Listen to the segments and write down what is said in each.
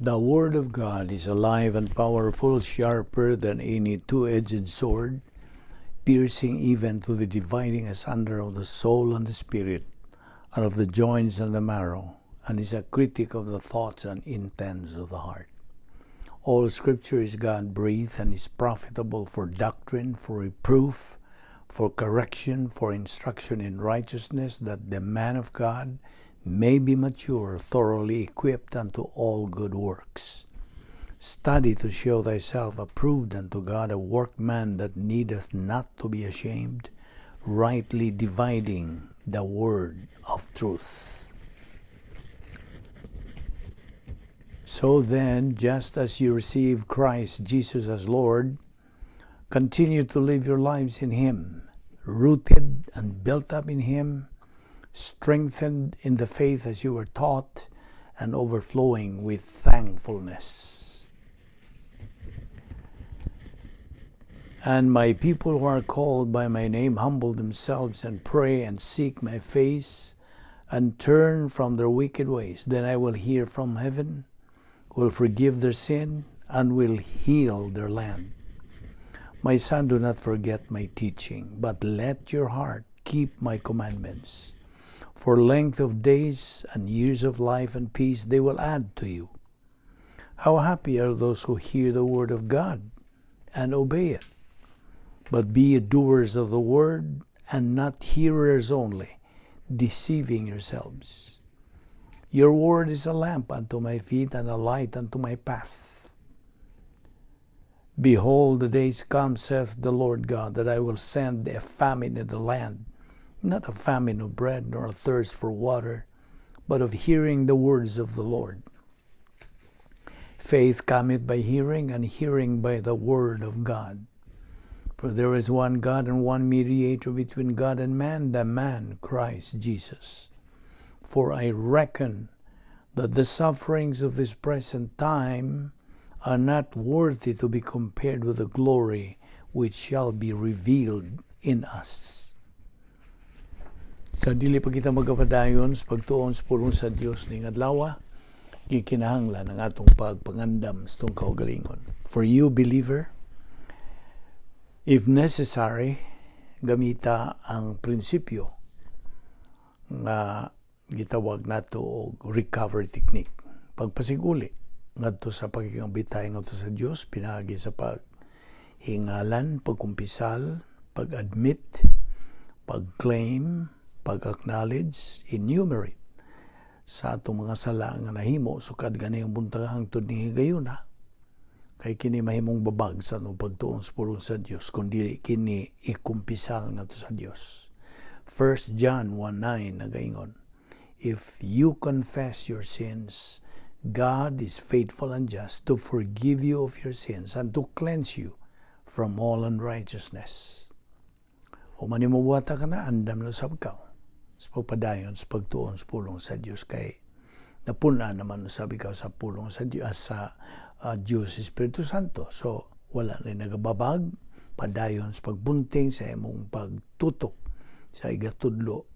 The Word of God is alive and powerful, sharper than any two-edged sword, piercing even to the dividing asunder of the soul and the spirit, and of the joints and the marrow, and is a critic of the thoughts and intents of the heart. All Scripture is God-breathed and is profitable for doctrine, for reproof, for correction, for instruction in righteousness, that the man of God may be mature, thoroughly equipped unto all good works. Study to show thyself approved unto God, a workman that needeth not to be ashamed, rightly dividing the word of truth. So then, just as you receive Christ Jesus as Lord, continue to live your lives in Him, rooted and built up in Him, strengthened in the faith as you were taught, and overflowing with thankfulness. And my people who are called by my name humble themselves and pray and seek my face and turn from their wicked ways, then I will hear from heaven, will forgive their sin, and will heal their land. My son, do not forget my teaching, but let your heart keep my commandments. For length of days and years of life and peace they will add to you. How happy are those who hear the word of God and obey it. But be doers of the word and not hearers only, deceiving yourselves. Your word is a lamp unto my feet and a light unto my path. Behold, the days come, saith the Lord God, that I will send a famine in the land, not a famine of bread, nor a thirst for water, but of hearing the words of the Lord. Faith cometh by hearing, and hearing by the word of God. For there is one God and one mediator between God and man, the man Christ Jesus. For I reckon that the sufferings of this present time are not worthy to be compared with the glory which shall be revealed in us. Sa dili pa kita magkapadayon sa pagtuon sa pulong sa Dios ning adlaw, gikinahanglan ang atong pagpangandam sa atong kaugalingon. For you, believer, if necessary, gamita ang prinsipyo nga gitawag nato og recovery technique. Pagpasiguli ngadto sa pagkikambitay ngadto sa Dios pinaagi sa paghingalan, pagkumpisal, pag-admit, pag-claim, pag-acknowledge, enumerate sa atong mga sala nga nahimo sukad gani ang buntag hangtod ni higayuna, kay kini mahimong babag sa atong pagtuon sa pulong sa Dios kung dili kini ikumpisal ngadto sa Dios. 1 John 1:9 nagaingon, "If you confess your sins, God is faithful and just to forgive you of your sins and to cleanse you from all unrighteousness." O manimubuhata ka na, andam na sab ka sa pagpadayon sa pagtuon sa pulong sa Dios, kay napuna naman usab ikaw sa pulong sa Dios, sa Dios Espiritu Santo. So wala na nagababag, padayon sa pagbunting sa imong pagtutok sa igatudlo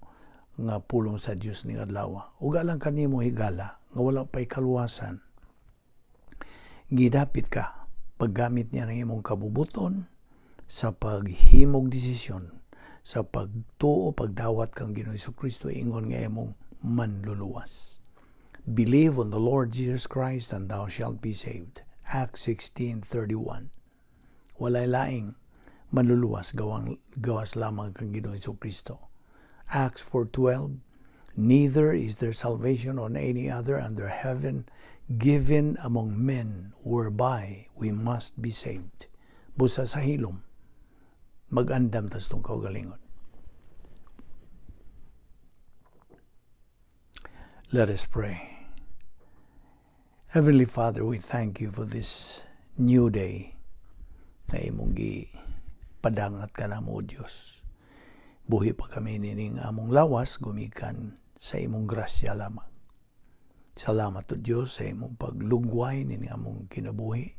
nga pulong sa Dios ning adlaw. Uga lang kanimo higala nga wala pay kaluwasan. Gidapit ka paggamit niya ng imong kabubuton sa paghimog desisyon sa pagtuo, pagdawat kang Ginoong Kristo ingon nga imong manluluwas. Believe on the Lord Jesus Christ and thou shalt be saved. Acts 16:31. Walay laing manluluwas gawas lamang kang Ginoong Kristo. Acts 4:12. Neither is there salvation on any other under heaven given among men whereby we must be saved. Busa sa hilom, mag-andam tas tong kaugalingon. Let us pray. Heavenly Father, we thank you for this new day na imong gipadangat ka namo, Diyos. Buhi pa kami nining among lawas, gumikan sa imong grasya lamang. Salamat o Diyos sa imong paglugway nining among kinabuhi.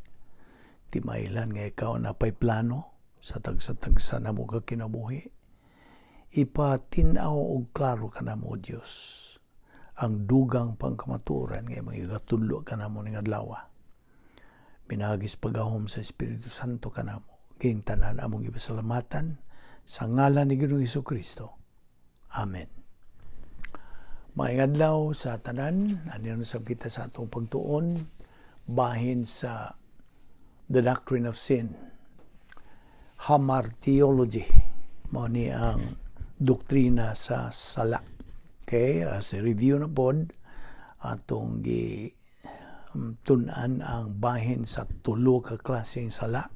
Timailan nga ikaw na pay plano sa tagsa-tagsa namo ka kinabuhi. Ipatin-aw og klaro ka namo, Diyos, Ang dugang pangkamatuoran nga imong igatudlo kanamo ning adlaw. Pinaagi sa paggahom sa Espiritu Santo kanamo. Kining tanan among ipasalamatan sa ngalan ni Ginoong Kristo. Amen. Maayong adlaw sa tanan, aniyon sab kita sa atong pagtuon bahin sa the doctrine of sin. Hamartiology. Mao ni ang doktrina sa sala. Okay, as a review na pod, atong gi tun-an ang bahin sa tulo ka klaseng sala.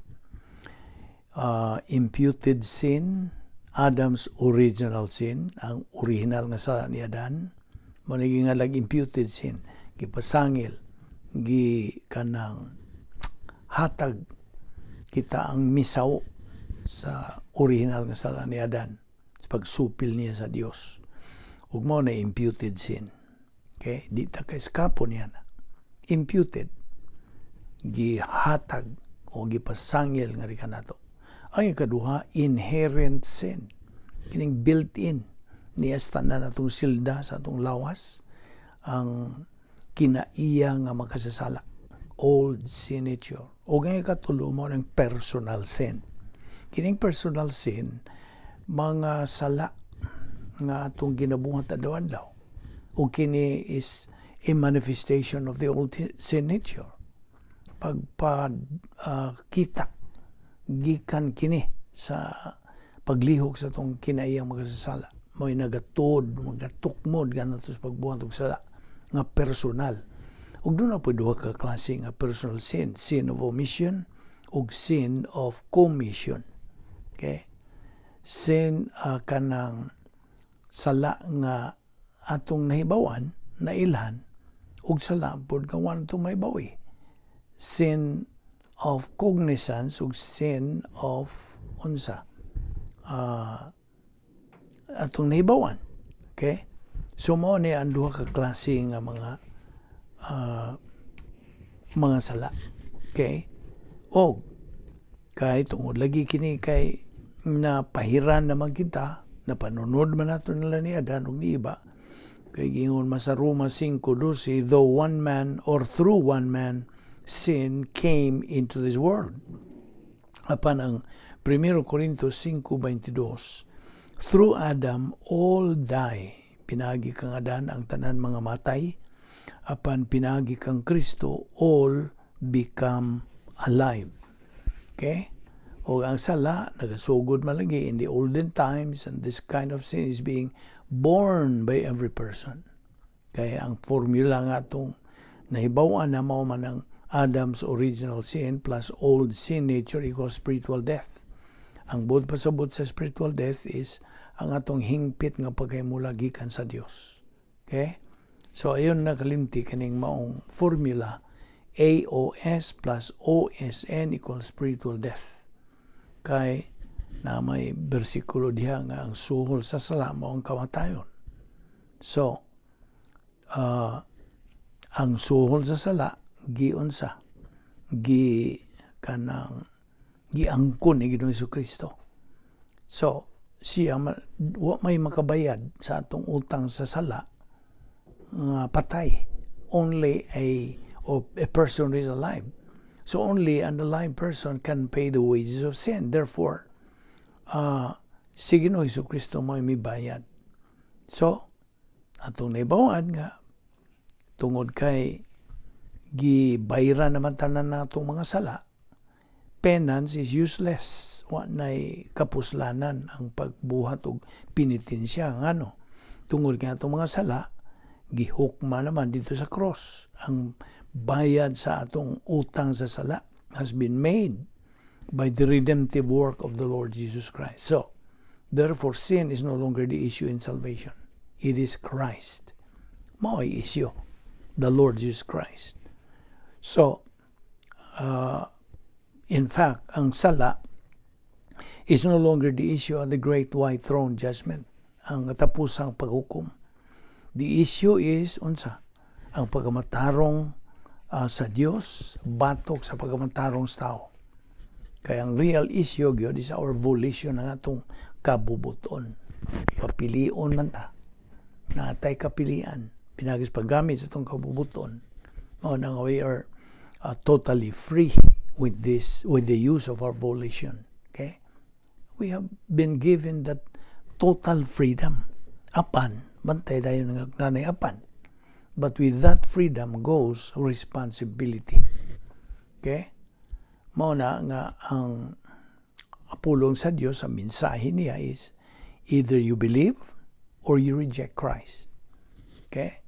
Imputed sin, Adam's original sin, ang original nga sala ni Adan, mao ni gingalag imputed sin, gipasangil, gi kanang hatag kita ang misaw sa original nga sala ni Adan sa pagsupil niya sa Dios. Ug mao na imputed sin. Okay? Di ta ka-eskapo niya na. Imputed. Gihatag o gipasangil nga rin nato. Ang ikaduha, inherent sin. Kining built-in niya sa tanan atong silda sa atong lawas ang kinaiya nga makasasala. Old sin nature. O ang ikatulo mao ng personal sin. Kining personal sin, mga sala nga atong ginabuhat adlaw-adlaw. O kini is a manifestation of the old sin nature. Pagpa kita gikan kini sa paglihok sa atong kinaiyang makasasala. Mo'y nagatod, magatukmod kanato sa pagbuhat og sala nga personal. Ug duna po duha ka klase nga personal sin, sin of omission ug sin of commission. Okay? Sin kanang sala nga atong nahibawan, nailhan, ug sala pod nga wa nato mahibawi. Sin of cognizance ug sin of unsa atong nahibawan. Okay? So mao ni ang duha ka klase nga mga sala. Okay? Og kay tungod lagi kini kay napahiran naman kita, napanunod man nato nila ni Adan ug ni iba, kay giingon man sa Roma 5:12, though one man or through one man sin came into this world. Apan ang 1 Corintios 5:22, through Adam all die. Pinagi kang Adan ang tanan mga matay, apan pinagi kang Kristo all become alive. Okay? O ang sala, nagasugod man lagi in the olden times, and this kind of sin is being born by every person. Kaya ang formula nga atong nahibawan na mao man ang Adam's original sin plus old sin nature equals spiritual death. Ang buot pasabot sa spiritual death is ang atong hingpit nga pagkahimula gikan sa Dios. Okay? So ayon nakalimti kaning maong formula AOS plus OSN equals spiritual death. Kay na may bersikulo diha nga ang suhol sa sala mao ang kamatayon. So, ang suhol sa sala giunsa gi kanang giangkon ni Ginoong Kristo. So, siya wa may makabayad sa atong utang sa sala nga patay. Only a person who is alive. So only an alive person can pay the wages of sin. Therefore, si Ginoong Kristo mo may bayad. So, atong nahibawan nga tungod kay gibayran naman tanan natong mga sala, penance is useless. Wa nay kapuslanan ang pagbuhat og penitensya, ngano tungod kay atong mga sala gihukma naman dito sa cross. Ang bayad sa atong utang sa sala has been made by the redemptive work of the Lord Jesus Christ. So therefore, sin is no longer the issue in salvation. It is Christ mao'y issue, the Lord Jesus Christ. So in fact, ang sala is no longer the issue on the great white throne judgment, ang katapusang paghukom. The issue is unsa? Ang pagkamatarong sa Dios batok sa pagkamatarong sa tao. Kaya ang real issue gyud is our volition, ang atong kabubuton. Papilion man ta. Natay kapilian. Pinaagi sa paggamit sa atong kabubut-on. Mao na nga we are totally free with the use of our volition. Okay? We have been given that total freedom. Apan, bantay dayon nga nanay apan. But with that freedom goes responsibility. Okay? Mao na nga ang pulong sa Dios, sa mensahe niya is either you believe or you reject Christ. Okay?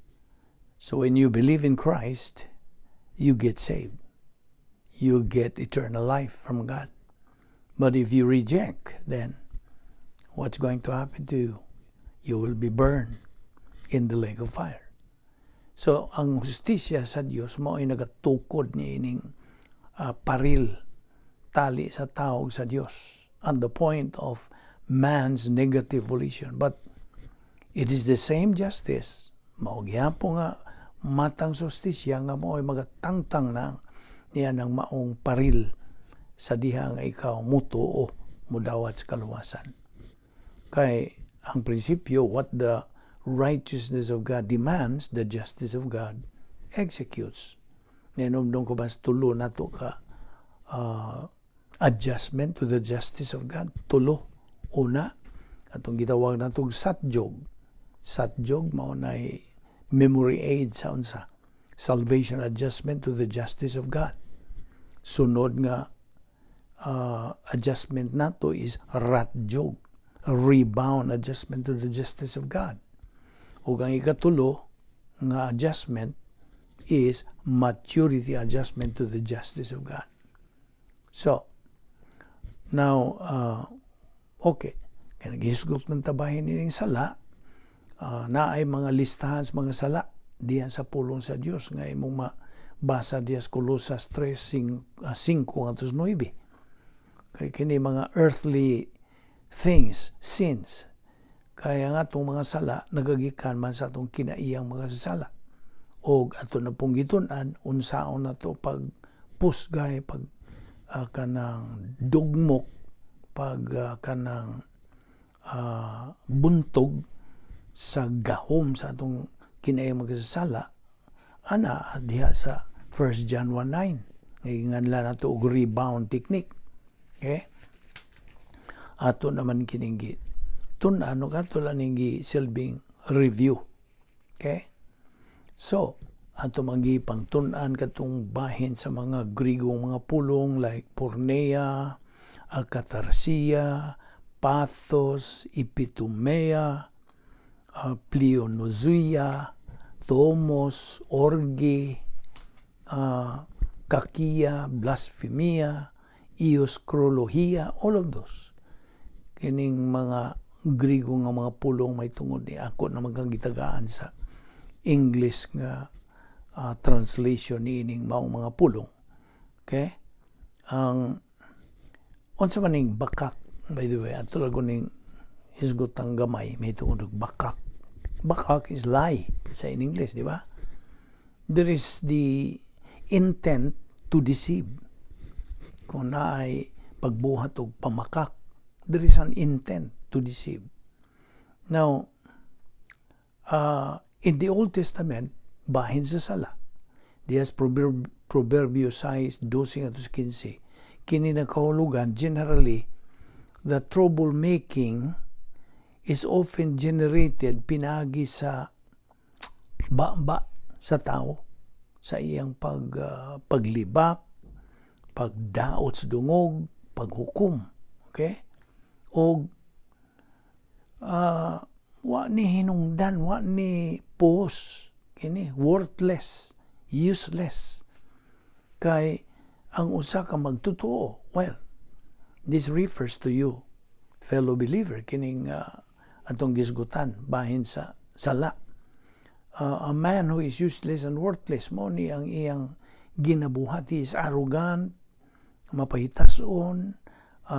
So when you believe in Christ, you get saved. You get eternal life from God. But if you reject, then what's going to happen to you? You will be burned in the lake of fire. So, ang hustisya sa Dios mao ay nagatukod ni ining paril tali sa tawag sa Dios at the point of man's negative volition. But it is the same justice. Mao gihapon nga matang hustisya nga mao ay magatangtang na niya ng maong paril sa diha nga ikaw mutuo, mudawat sa kaluwasan. Kay ang prinsipyo, what the righteousness of God demands, the justice of God executes. Ninomdong ko ba sa tulo nato ka adjustment to the justice of God? Tulo. Una, atong gitawag natong satjog. Satjog mao nay memory aid sa unsa? Salvation adjustment to the justice of God. Sunod nga adjustment nato is ratjog, rebound adjustment to the justice of God. Ug ang ikatulo nga adjustment is maturity adjustment to the justice of God. So, now, okay, kaya naghisgot man ta bahin ining sala, naay mga listahan sa mga sala diyan sa pulong sa Dios nga imong mabasa diya sa Colosas 3, 5 ngadto 9. Kay kini mga earthly things, sins. Kaya nga atong mga sala nagagikan man sa atong kinaiyang mga sala. Og ato na pong gitun-an unsaon na to pag pusgay, pag kanang dugmok, pag kanang buntog sa gahom sa atong kinaiyang magsasala ana diha sa 1 John 1:9 nga nganlan nato og rebound technique. Okay, ato naman kining tun-an ug ato lang ning silbing review. Okay, so ato man gipangtun-an katong bahin sa mga Grigong mga pulong like porneia, akatharsia, pathos, epithumia, pleonexia, thumos, orge, kakia, blasphemia, euskrologia, all of those. Kining mga Grigo nga mga pulong may tungod ni ako na magkagitagaan sa English nga translation ni ining maong mga pulong. Okay? Ang unsa man ning bakak, by the way, ato lang ning hisgutang gamay may tungod og bakak. Bakak is lie sa in English, di ba? There is the intent to deceive. Kung naay pagbuhat og pamakak, there is an intent to deceive. Now, in the Old Testament, bahin sa sala, diya sa Proverbio 6, 12 ngadto 15, kini nakahulugan generally the troublemaking is often generated pinagi sa ba sa tao sa iyang paglibak, pagdaot sa dungog, paghukom. Okay? Og wa ni hinungdan, wa ni puos kini, worthless, useless. Kay ang usa ka magtotoo, well, this refers to you, fellow believer, kining atong gisgutan bahin sa sala. A man who is useless and worthless, mo ni ang iyang ginabuhat. He is arrogant, mapahitason,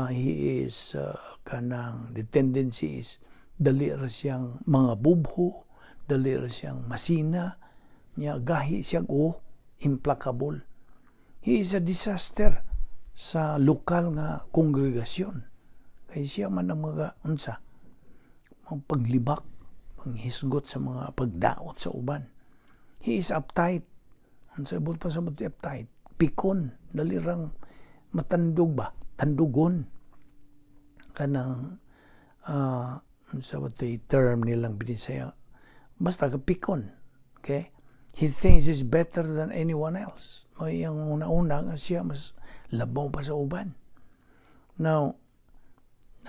he is kanang the tendency is dali ra siyang mga bubho, dali ra siyang masina, niya gahi siya o implacable. He is a disaster sa lokal nga kongregasyon. Kay siya man ang mga unsa, mga paglibak, panghisgot sa mga pagdaot sa uban. He is uptight. Ang sabot pa sa uptight. Pikon. Dalirang matandog ba? Tandugon. Kanang sa term nilang Binisaya. Basta kapikon. Okay? He thinks he's better than anyone else. May ang una-una nga siya mas labaw pa sa uban. Now,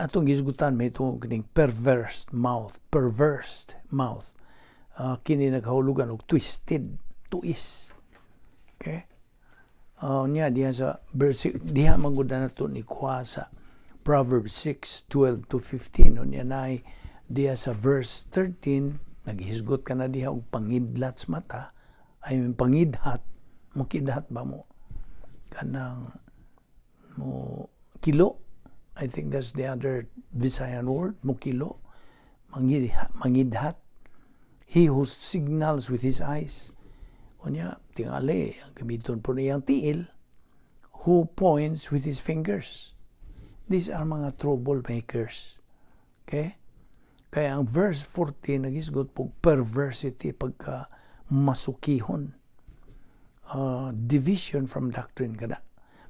atong gisgutan may ito kining perverse mouth, perverse mouth. Kini naghahulugan og twisted, tuis. Okay? Niya diha sa verse diha man gud nato ni kuha sa Proverbs 6, 12 to 15. Unya nay diha sa verse 13, naghisgot ka na diha og pangidlat sa mata, ay pangidhat, mo kidhat ba mo kanang mo kilo. I think that's the other Visayan word, mukilo, mangidhat. He who signals with his eyes. Unya, tingali, ang gamiton po niyang tiil, who points with his fingers. These are mga troublemakers. Okay? Kaya ang verse 14, nagisgot po perversity, pagka masukihon. Division from doctrine kada.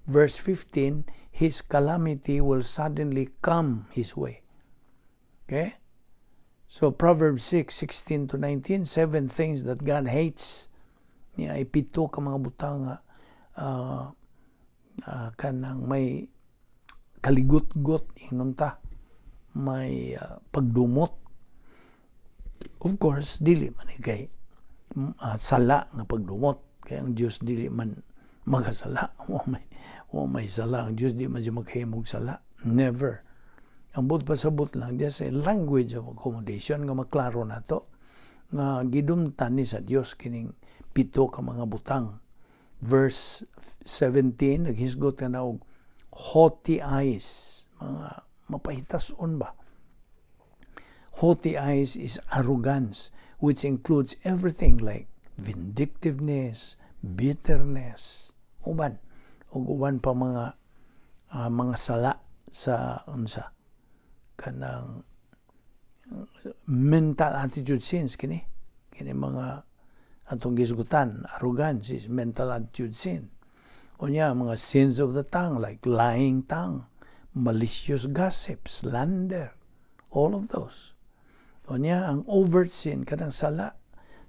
Verse 15, his calamity will suddenly come his way. Okay? So Proverbs 6, 16 to 19, seven things that God hates. Niya ay pito ka mga butang nga kanang may kaligot-got ingnon ta, may pagdumot. Of course, dili man kay sala nga pagdumot, kay ang Dios dili man magasala. Wa may sala ang Dios, di man siya maghimog sala, never. Ang buot pasabot lang, just a language of accommodation nga maklaro nato nga gidumtan ni sa Dios kining pito ka mga butang. Verse 17, naghisgot ka na og haughty eyes, mga mapahitason ba. Haughty eyes is arrogance, which includes everything like vindictiveness, bitterness, uban ug uban pa mga sala sa unsa kanang mental attitude sins. Kini mga atong gisgutan, arrogance is mental attitude sin. Unya, mga sins of the tongue like lying tongue, malicious gossip, slander, all of those. Unya, ang overt sin, kanang sala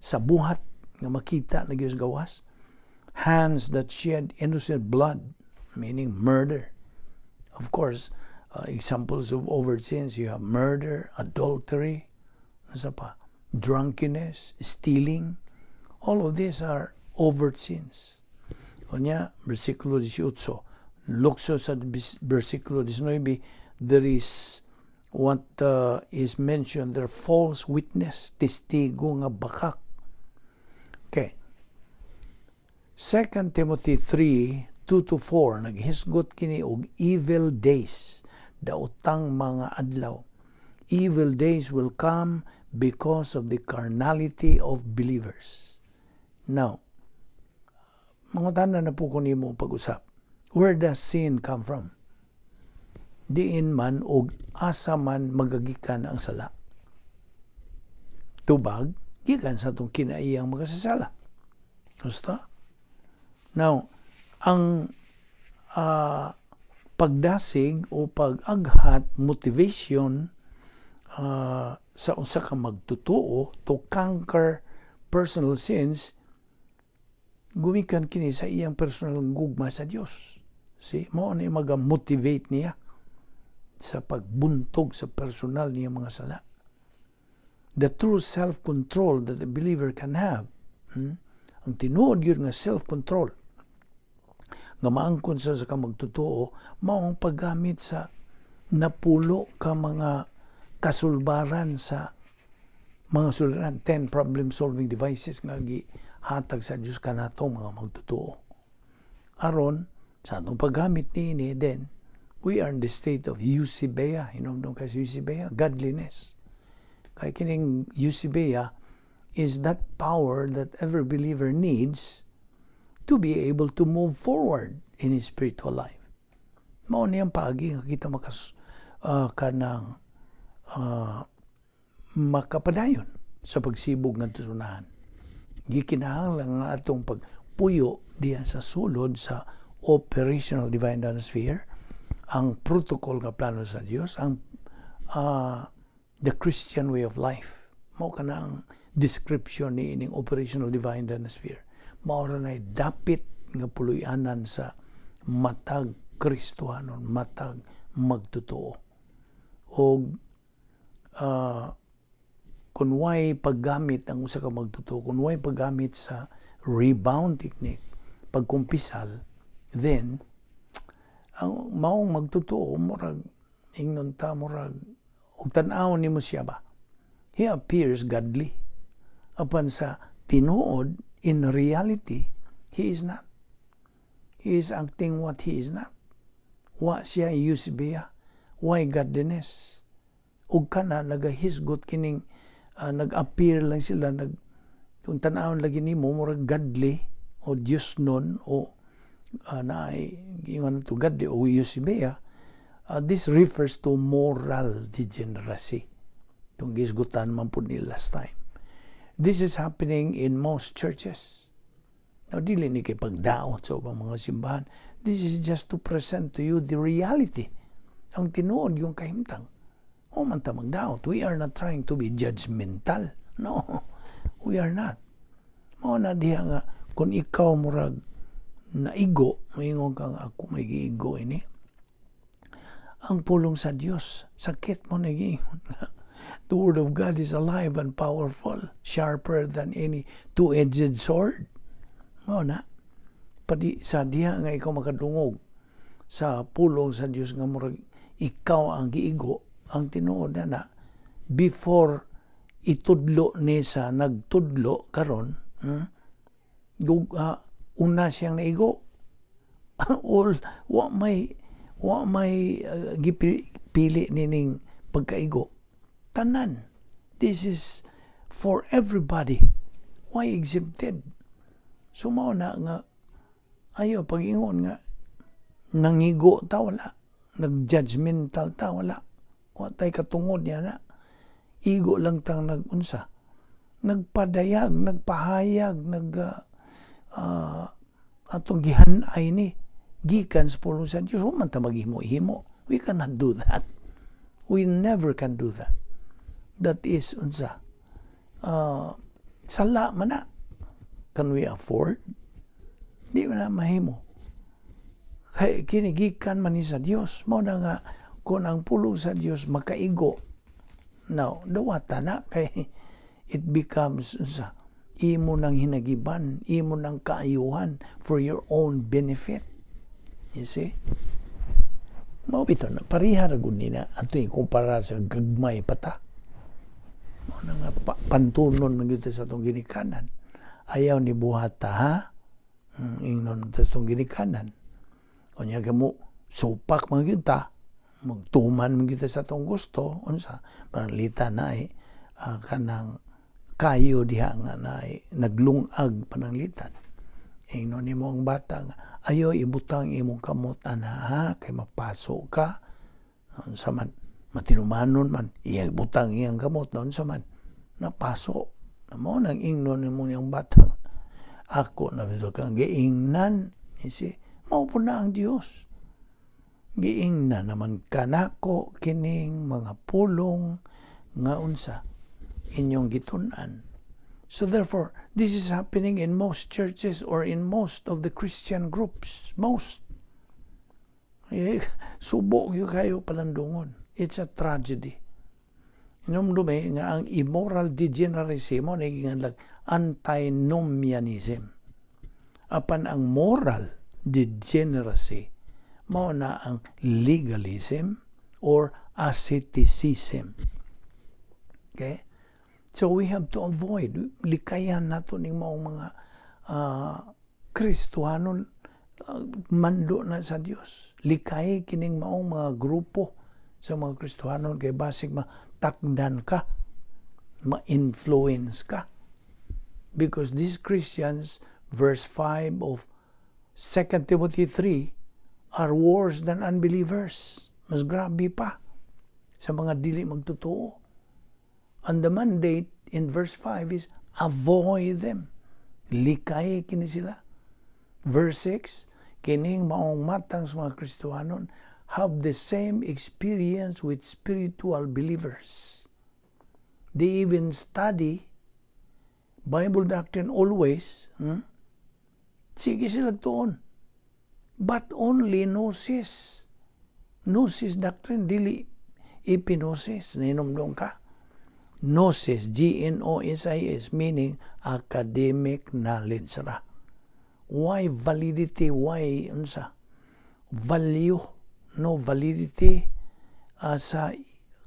sa buhat nga makita na gyud gawas, hands that shed innocent blood, meaning murder. Of course, examples of overt sins, you have murder, adultery, ano pa, drunkenness, stealing. All of these are overt sins. Unya, versikulo 18, lukso sa versikulo 19, there is what is mentioned there, false witness, testigo nga bakak. Okay. 2 Timothy 3, 2 to 4, naghisgot kini og evil days, daotang mga adlaw. Evil days will come because of the carnality of believers. Now, mangutana na po ko nimo pag-usap. Where does sin come from? Diin man og asa man magagikan ang sala? Tubag, gikan sa atong kinaiyang makasasala. Gusto? Now, ang pagdasig o pag-aghat, motivation sa usa ka magtotoo to conquer personal sins, gumikan kini sa iyang personal gugma sa Dios. See, mao ni maga-motivate niya sa pagbuntog sa personal niya mga sala. The true self-control that a believer can have, ang tinuod yun nga self-control nga maangkon sa ka magtotoo, mao ang paggamit sa 10 ka mga kasulbaran sa mga suliran, 10 problem solving devices nga gihatag sa Dios kanato mga magtotoo. Aron sa atong paggamit niini, then we are in the state of eusebeia. Hinumdum ka sa eusebeia, godliness. Kay kining eusebeia is that power that every believer needs to be able to move forward in his spiritual life. Mao niyang paagi nga kita makas kanang makapadayon sa pagsibog ngadto sa unahan. Gikinahanglan nga atong pagpuyo diya sa sulod sa operational divine sphere, ang protocol nga plano sa Dios, ang the Christian way of life. Mao kana ang description ni ining operational divine sphere. Mao ra nay dapit nga puloy-anan sa matag Kristohanon, matag magtotoo. Og kung way paggamit ang usa ka magtotoo, kung way paggamit sa rebound technique, pagkumpisal, then ang maong magtotoo, murag ingnon ta, murag og tan-awon nimo siya ba, he appears godly, apan sa tinuod, in reality, he is not. He is acting what he is not. Wa siya eusebeia, way godliness. Ug kana nagahisgot kining nag-appear lang sila, nag kung tan-awon lagi nimo, murag godly o Dios nun o naay giingon to godly o eusebeia. This refers to moral degeneracy. Itong gisgutan man po ni last time. This is happening in most churches. Now, dili ni kay pagdaot sa ubang mga simbahan. This is just to present to you the reality. Ang tinuod yung kahimtang. O man ta magdaot. We are not trying to be judgmental. No, we are not. Mao na diha nga kung ikaw murag naigo, moingon kang ako may giigo ini. Ang pulong sa Dios, sakit mo nagiingon. The word of God is alive and powerful, sharper than any two-edged sword. Mao na. Padi sa diha nga ikaw makadungog sa pulong sa Dios nga murag ikaw ang giigo, ang tinuod na na before itudlo ni sa nagtudlo karon, una siyang naigo. All wa may gipili nining pagkaigo, tanan. This is for everybody. Why exempted? So mao na nga ayo pag-ingon nga nangigo ta, wala. Nag-judgmental ta, wala. Wa tay katungod niya na. Igo lang tang nag-unsa, nagpadayag, nagpahayag, nag atong gihanay ni gikan sa pulong sa Dios. Wa man ta maghimo-himo. We cannot do that. We never can do that. That is unsa, sala man na. Can we afford? Di man na mahimo kay kini gikan man ni sa Dios. Mao na nga kung ang pulong sa Dios makaigo, now dawata na kay it becomes unsa, imo nang hinagiban, imo nang kaayuhan for your own benefit, you see? Mao bitaw na pareha ra gud nina ato ikumpara sa gagmay pata. Mao na nga pantunon man gyud sa atong ginikanan. Ayaw ni buhata, ha. Ingnon sa atong ginikanan. Unya kamo supak man gyud ta, magtuman man gyud ta sa atong gusto, unsa pananglitan na eh, kanang kayo diha nga na naglungag pananglitan. Ingnon nimo ang bata nga ayo ibutang imong kamot ana, ha, kay mapaso ka. Unsa man, matinumanon man, iya butang iyang kamot na, unsa man, napaso. Mao nang ingnon nimo niyang bata, ako na bitaw kang giingnan. You see, mao po na ang Dios. Giingnan naman kanako kining mga pulong nga unsa inyong gitun-an. So therefore, this is happening in most churches or in most of the Christian groups. Most. Eh, subo gyud kayo palandungon. It's a tragedy. Inumdumi nga ang immoral degeneracy mo naging antinomianism. Apan ang moral degeneracy mao na ang legalism or asceticism. Okay? So we have to avoid, likayan nato ning maong mga Kristohanon, mando na sa Dios. Likay kining maong mga grupo sa mga Kristohanon kay basig matakdan ka, ma-influence ka. Because these Christians, verse 5 of 2 Timothy 3, are worse than unbelievers. Mas grabe pa sa mga dili magtotoo. And the mandate in verse 5 is avoid them. Likay kini sila. Verse 6, kining maong matang sa mga Kristohanon have the same experience with spiritual believers. They even study Bible doctrine always. Sige sila tuon. But only gnosis. Gnosis doctrine, dili epignosis. Nahinumdom ka? Gnosis, Gnosis, meaning academic knowledge ra. Why validity? Why unsa? Value, no validity sa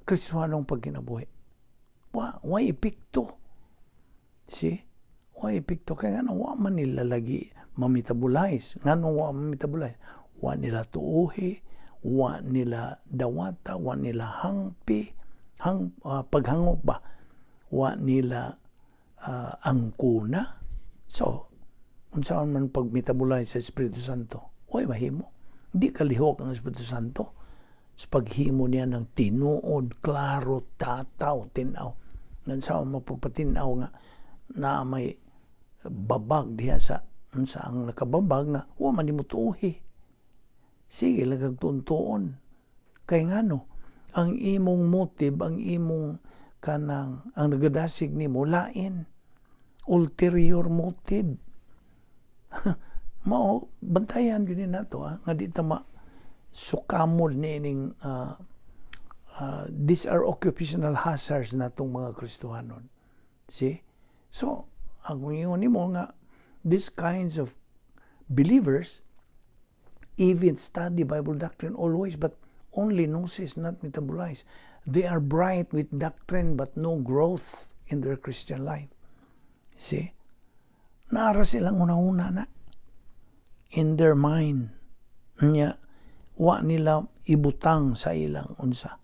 Kristohanong pagkinabuhi. Why epekto? See? Why epekto? Kaya nga wa man nila lagi ma-metabolize. Ngano wa ma-metabolize? Wa nila tuuhi, wa nila dawata, wa nila hangpi, paghangop ba? Wa nila angkuna. So, unsaon man pag-metabolize sa Espiritu Santo? Way mahimo. Di kalihok ang Espiritu Santo sa paghimo niya ng tinuod, klaro, tataw, tinaw. Unsaon mapagpatinaw nga na may babag diha sa unsa ang nakababag nga wa man nimo tuuhi? Sige lang kag tuon. Kay ngano, ang imong motive, ang imong kanang ang nagadasig nimo lain, ulterior motive. Mao bantayan gyud nato nga di ta ma sukamol niining these are occupational hazards natong mga Kristohanon. See? So, ang ingon nimo nga these kinds of believers even study Bible doctrine always, but only gnosis, not metabolized. They are bright with doctrine but no growth in their Christian life. See? Naa ra silang una-una na in their mind. Nya, wa nila ibutang sa ilang unsa,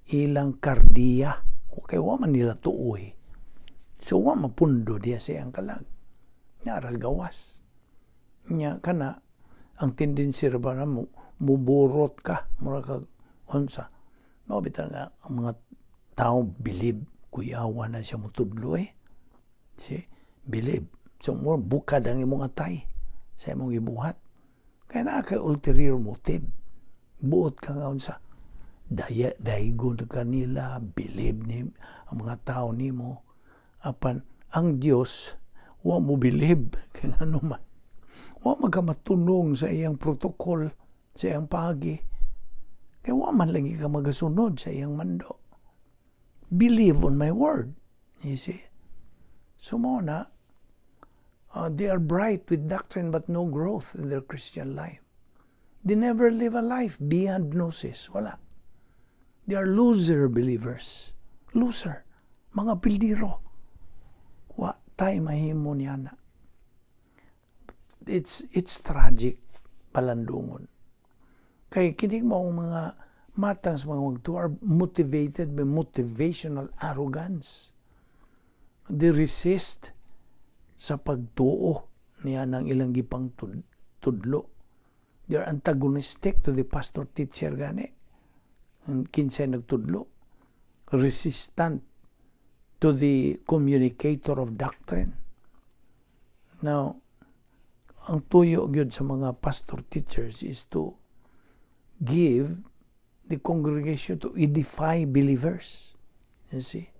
ilang kardiya. Okay, wa man nila tuoy. So wa mapundo diya sa iyang kalag. Nya ras gawas. Nya kana ang tendency ra ba na mo muburot ka, mura kag unsa. Mao bitaw nga ang mga tao believe, kuyawa na siya mutudlo eh. See? Believe. So mo bukad ang imong atay sa imong gibuhat. Kaya naa kay ulterior motive. Buot ka nga unsa. Daya, daigon ka nila, believe ni ang mga tao nimo. Apan ang Dios wa mo believe, kay ngano man, wa magkamatunong sa iyang protocol, sa iyang paagi. Kay wa man lagi ka magasunod sa iyang mando. Believe on my word. You see? So mo na, they are bright with doctrine but no growth in their Christian life. They never live a life beyond gnosis. Wala. They are loser believers. Loser. Mga pildiro. Wa tay mahimo niya na. It's tragic, palandungon. Kay kining mao mga matang sa mga magtuo are motivated by motivational arrogance. They resist sa pagtuo niya ng ilang gipang tudlo. They are antagonistic to the pastor teacher gani. Ang kinsay nagtudlo. Resistant to the communicator of doctrine. Now, ang tuyo gyud sa mga pastor teachers is to give the congregation, to edify believers. You see?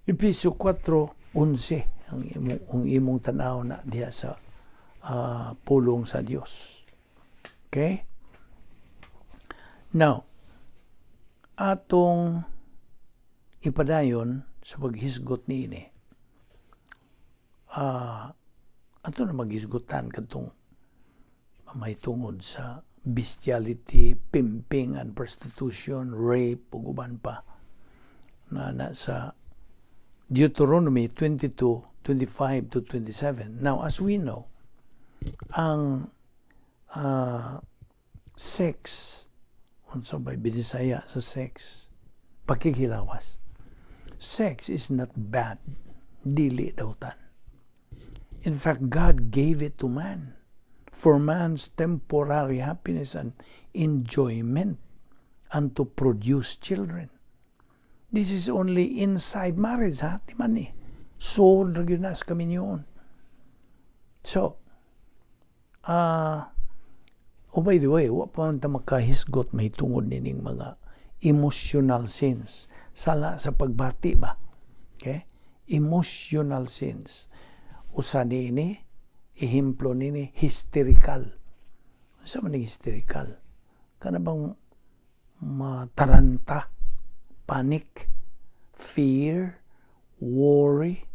Episo 4:11 ang imong tanaw na diha sa pulong sa Dios. Okay? Now, atong ipadayon sa paghisgot niini. Ato na maghisgutan kadtong may tungod sa bestiality, pimping and prostitution, rape, ug uban pa na sa Deuteronomy 22:25 to 27. Now, as we know, ang sex, unsa ba Binisaya sa sex? Pakikilawas. Sex is not bad. Dili daw tan. In fact, God gave it to man for man's temporary happiness and enjoyment and to produce children. This is only inside marriage, ha? Di man ni. Suod ra gyud na sa kaminyoon. So, oh, by the way, wa pa man ta makahisgot mahitungod nining mga emotional sins. Sala sa pagbati ba? Okay? Emotional sins. Usa niini, ehemplo nini, hysterical. Unsa man ning hysterical? Kana bang mataranta, panic, fear, worry,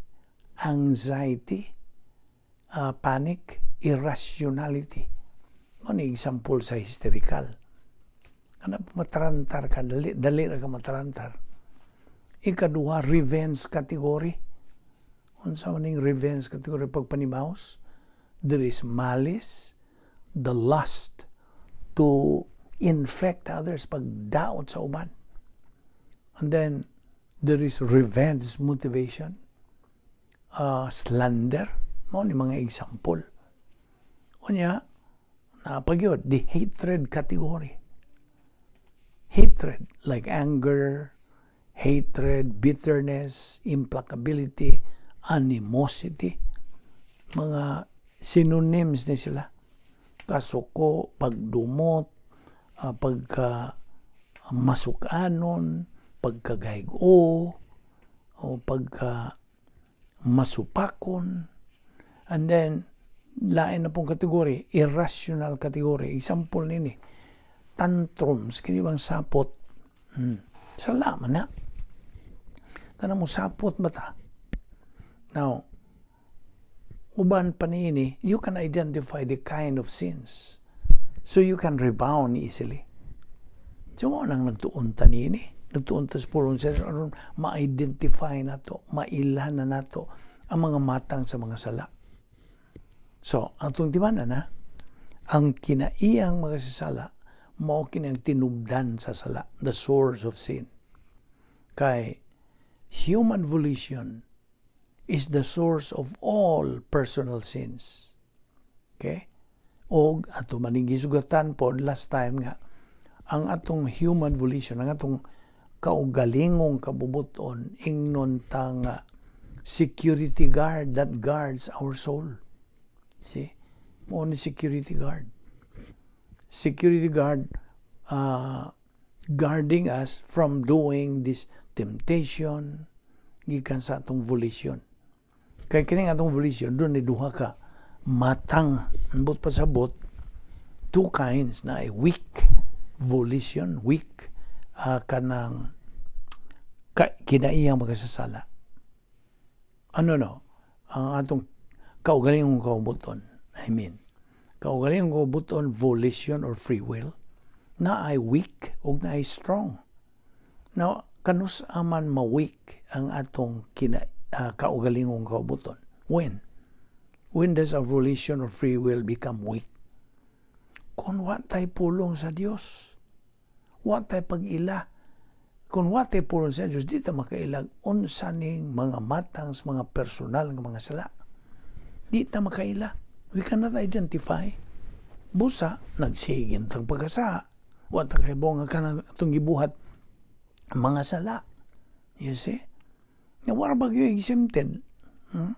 anxiety, panic, irrationality. Mao ni example sa hysterical. Kana matarantar ka, dali, dali ra ka matarantar. Ikaduha, revenge category. Unsa man ning revenge category? Pagpanimaos? There is malice, the lust to infect others, pagdaot sa uban. And then there is revenge motivation, slander, mao ni mga example. Unya, naa pa gyud, the hatred category. Hatred, like anger, hatred, bitterness, implacability, animosity, mga synonyms ni sila. Kasuko, pagdumot, pagka masukanon, pagkagaygo, o pagka masupakon. And then, lain na pong category, irrational category. Example nini, tantrums, kini bang sapot? Sala man na. Kana mo sapot bata. Now, uban pa niini, you can identify the kind of sins. So you can rebound easily. So mao nang nagtuon ta niini. Nagtuon ta sa pulong sa aron ma-identify nato, mailhan na nato ang mga matang sa mga sala. So, atong timanan na, ang kinaiyang makasasala, mao kini ang tinubdan sa sala, the source of sin. Kay human volition is the source of all personal sins. Okay? Og ato maning gisugatan pod last time nga ang atong human volition, ang atong kaugalingong kabubuton, ingnon ta nga security guard that guards our soul. See? Mao ni security guard. Security guard guarding us from doing this temptation gikan sa atong volition. Kay kining atong volition, duna ni duha ka matang, ambot pasabot, two kinds na ay weak volition, weak kanang kinaiyang makasasala. Ano no? Ang atong kaugalingong kaubuton, I mean, kaugalingong kaubuton, volition or free will, na ay weak ug na ay strong. Now, kanus aman ma-weak ang atong kaugalingong kaubuton? When? When does our volition or free will become weak? Kung wa tay pulong sa Dios. Wa tay pag-ila. Kung wa tay pulong sa Dios, di ta makailag unsa ning mga matang sa mga personal nga mga sala. Di ta makaila. We cannot identify. Busa, nagsigin tang pagkasa. Wa ta kahibaw nga kanang atong gibuhat mga sala. You see? Nga wala ba gyud exempted? Hmm?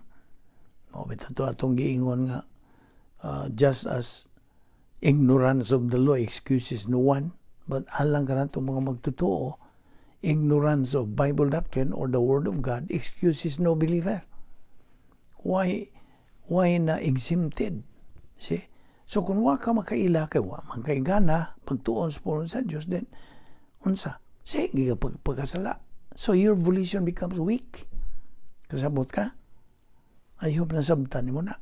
Mao bitaw to atong giingon nga just as ignorance of the law excuses no one, but alang kanatong mga magtotoo, ignorance of Bible doctrine or the Word of God excuses no believer. Why na exempted? See? So kung wa ka makaila kay wa man kay gana pagtuon sa pulong sa Dios, then unsa? Sige ka pagkasala. So your volition becomes weak. Kasabot ka? I hope nasabtan nimo na.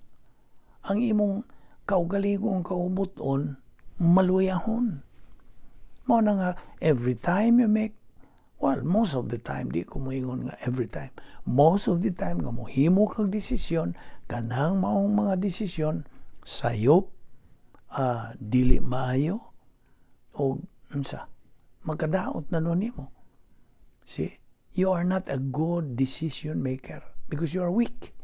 Ang imong kaugalingong kaubuton maluyahon. Mao na nga every time you make, well, most of the time, di ko moingon nga every time. Most of the time nga mohimo kag desisyon, kanang maong mga desisyon sayop, dili maayo o unsa, magkadaot na nun nimo. See? You are not a good decision maker because you are weak.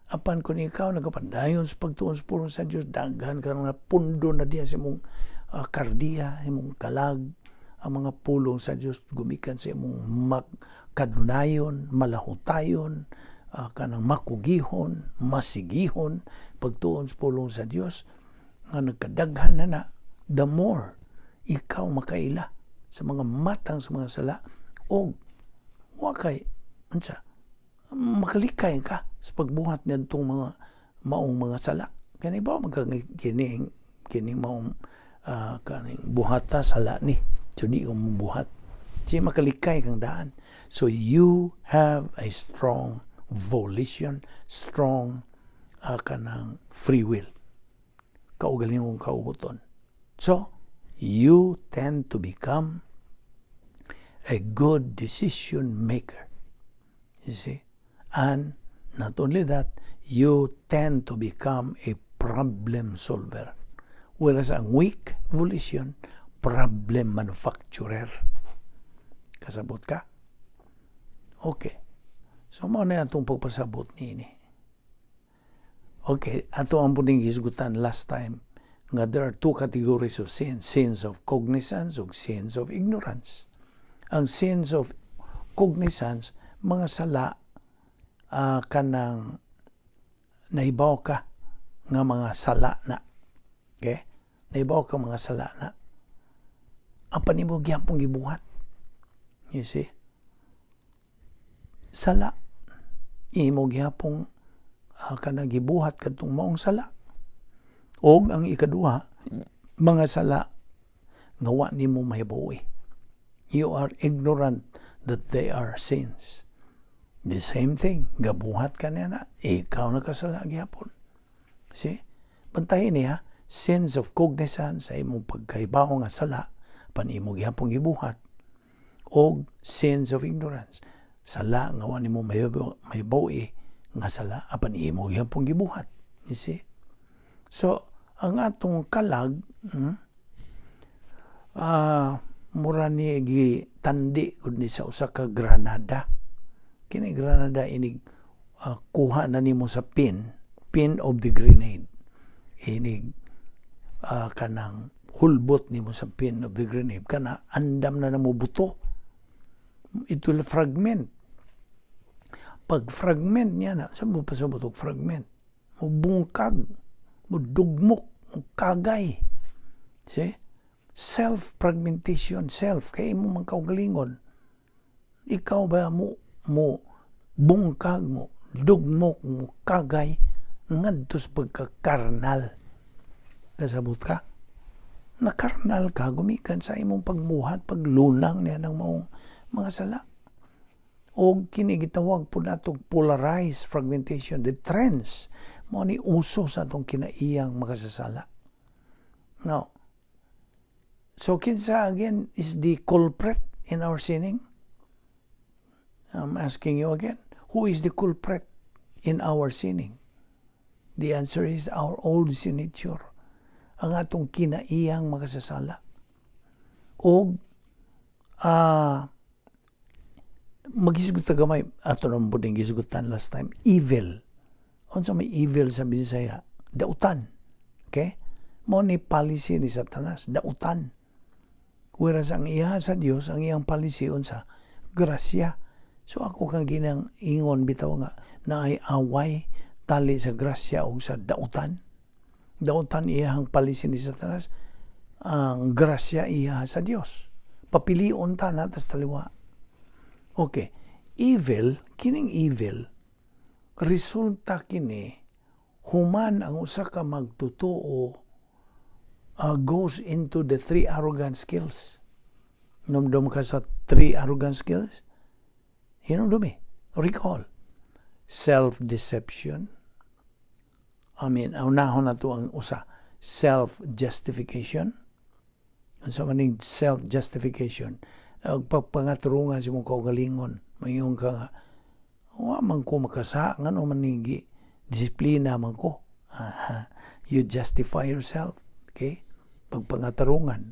Apan kung ikaw nagapandayon sa pagtuon sa pulong sa Dios, daghan ka nga pundo na diya sa imong kardiya, imong kalag, ang mga pulong sa Dios gumikan sa imong kadunayon, malahutayon, kanang makugihon, masigihon pagtuon sa pulong sa Dios nga nagkadaghan na na, the more ikaw makaila sa mga matang sa mga sala og wa kay unsa, makalikay ka sa pagbuhat niadtong mga maong mga sala. Kani ba magka kining kining maong kaning buhata, sala ni, so di ko buhat si makalikay kang daan. So you have a strong volition, strong kanang free will, kaugalingong kaubuton. So you tend to become a good decision maker, you see? And not only that, you tend to become a problem solver, whereas ang weak volition, problem manufacturer. Kasabot ka? Okay. So, mao na atong pagpasabot niini. Okay, ato ang puning hisgutan last time nga there are two categories of sins: sins of cognizance ug sins of ignorance. Ang sins of cognizance, mga sala kanang nahibaw ka nga mga sala na. Okay? Nahibaw ka mga sala na. Apan imo gyapon gibuhat. You see? Sala. Imo gihapong kanang gibuhat kadtong maong sala. Og ang ikaduha, mga sala nga wa nimo mahibaw. You are ignorant that they are sins. The same thing, gabuhat ka niya na, ikaw nakasala gihapon. See? Bantahin niya, sins of cognizance sa imong pagkahibaw nga sala, pan imo gihapon gibuhat, og sins of ignorance. Sala nga wa nimo mahibaw nga sala, apan imo gihapon gibuhat. You see? So, ang atong kalag, mura ni gitandi gud ni sa usa ka granada. Kini granada, inig kuha na nimo sa pin of the grenade. Inig kanang hulbot nimo sa pin of the grenade, kana andam na namo buto. It will fragment. Pag fragment niya na, sa mo pasabot og fragment? Mo bungkag, mo dugmok, mo kagay. See? Self-fragmentation, self, kay imo man kaugalingon. Ikaw ba mo bungkag, mo dugmok, mo kagay ngadto sa pagkakarnal? Kasabot ka? Nakarnal ka gumikan sa imong pagbuhat, paglunang niya ng maong mga sala. O kini gitawag po natong polarized fragmentation, the trends mo ni uso sa atong kinaiyang makasasala. Now, so kinsa again is the culprit in our sinning? I'm asking you again, who is the culprit in our sinning? The answer is our old sin nature. Ang atong kinaiyang makasasala. O maghisgot ta gamay, ato naman po din gisgutan last time, evil. Unsa may evil sa Bisaya? Dautan. Okay? Mo ni policy ni Satanas, dautan. Whereas ang iya sa Dios, ang iyang policy unsa? Grasya. So ako kang ginang ingon bitaw nga naay away tali sa grasya o sa dautan. Dautan iyang policy ni Satanas, ang grasya iya sa Dios. Papilion ta na tas taliwa. Okay. Evil, kining evil, resulta kini human ang usa ka magtotoo goes into the three arrogant skills. Numdum ka sa three arrogant skills? Hinumdum eh. Recall. Self-deception. I mean, unahon na to ang usa. Self-justification. Unsa man ning self-justification? Ang pagpangaturungan sa imong kaugalingon. Mayon ka nga, "Wa man ko makasa, ngano man ning disiplina man ko?" Aha. You justify yourself. Okay? Pagpangatarungan.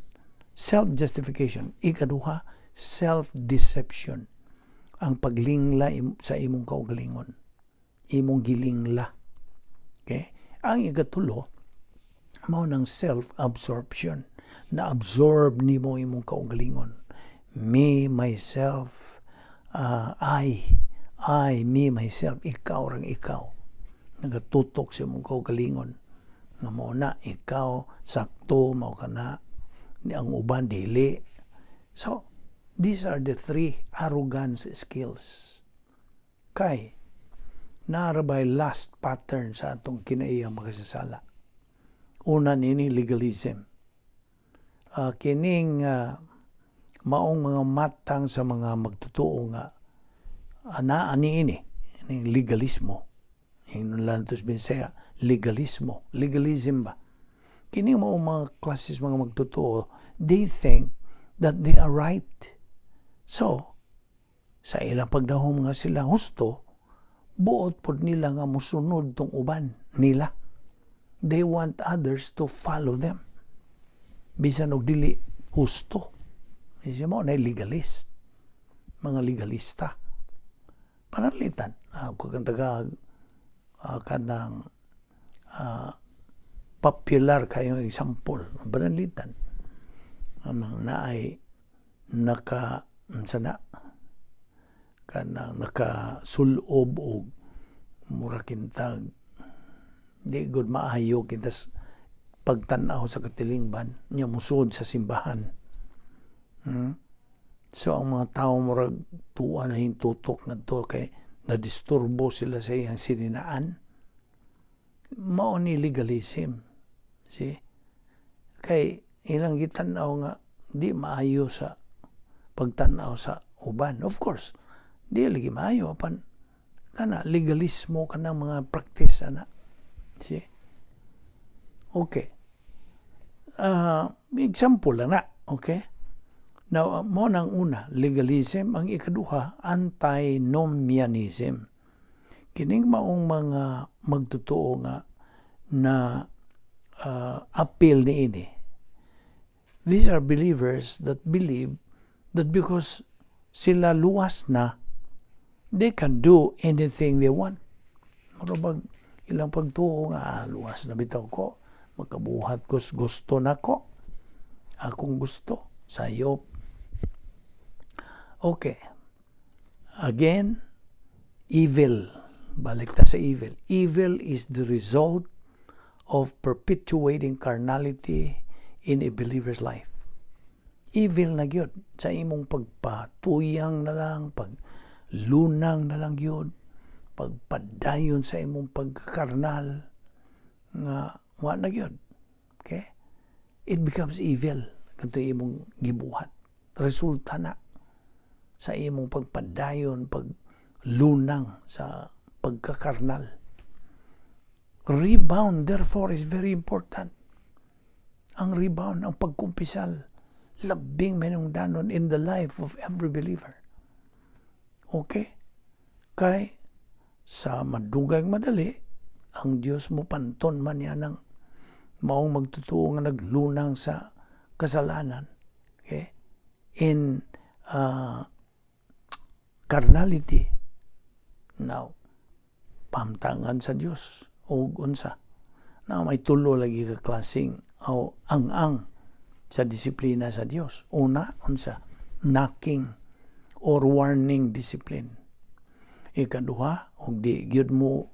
Self-justification. Ikaduha, self-deception. Ang paglingla sa imong kaugalingon. Imong gilingla. Okay? Ang ikatulo, mao ng self-absorption. Na-absorb nimo imong kaugalingon. Me, myself, I. I, me, myself, ikaw rang ikaw. Nagatutok sa imong kaugalingon. Nga mao na, ikaw, sakto, mao ka na, ni ang uban, dili. So, these are the three arrogance skills. Kay, naa ra bay last pattern sa atong kinaiyang makasasala. Una nini, legalism. Kining maong mga matang sa mga magtotoo nga ana ani ini ning legalismo. Ingnon lang to sa Bisaya, legalismo, legalism ba. Kini mao mga classes mga magtotoo, they think that they are right. So, sa ilang pagdahom nga sila husto, buot pod nila nga musunod tong uban nila. They want others to follow them. Bisan og dili husto. Isip mo, na legalist. Mga legalista. Pananglitan. Kung taga kanang popular kayong example, pananglitan. Anang naay naka unsa na kanang nakasulob og mura kintag di gud maayo kita pagtan-aw sa katilingban nya musod sa simbahan. So ang mga tao murag tuwa na hintutok ngadto kay nadisturbo sila sa iyang sininaan. Mao ni legalism. See? Kay ilang gitan-aw nga di maayo sa pagtan-aw sa uban. Of course, di lagi maayo apan kana legalismo, kanang mga practice ana. See? Okay. Example lang na, okay? Now, mo nang una, legalism. Ang ikaduha, antinomianism. Kining maong mga magtotoo nga na appeal ni ini. These are believers that believe that because sila luwas na, they can do anything they want. Mura ilang pagtuo nga, ah, luwas na bitaw ko, makabuhat ko gusto nako. Akong gusto, sayop. Okay. Again, evil. Balik ta sa evil. Evil is the result of perpetuating carnality in a believer's life. Evil na gyud sa imong pagpatuyang na lang, paglunang na lang gyud, pagpadayon sa imong pagkakarnal nga wa na gyud. Okay? It becomes evil kadto imong gibuhat. Resulta na sa imong pagpadayon, paglunang sa pagkakarnal. Rebound, therefore, is very important. Ang rebound, ang pagkumpisal, labing mahinungdanon in the life of every believer. Okay? Kay, sa madugay madali, ang Dios mo panton man niya ng maong magtotoo nga naglunang sa kasalanan. Okay? In carnality. Now, pamtangan sa Dios o unsa. Now, may tulo lagi ka klaseng o ang-ang sa disiplina sa Dios. Una, unsa? Knocking or warning discipline. Ikaduha, og di gyud mo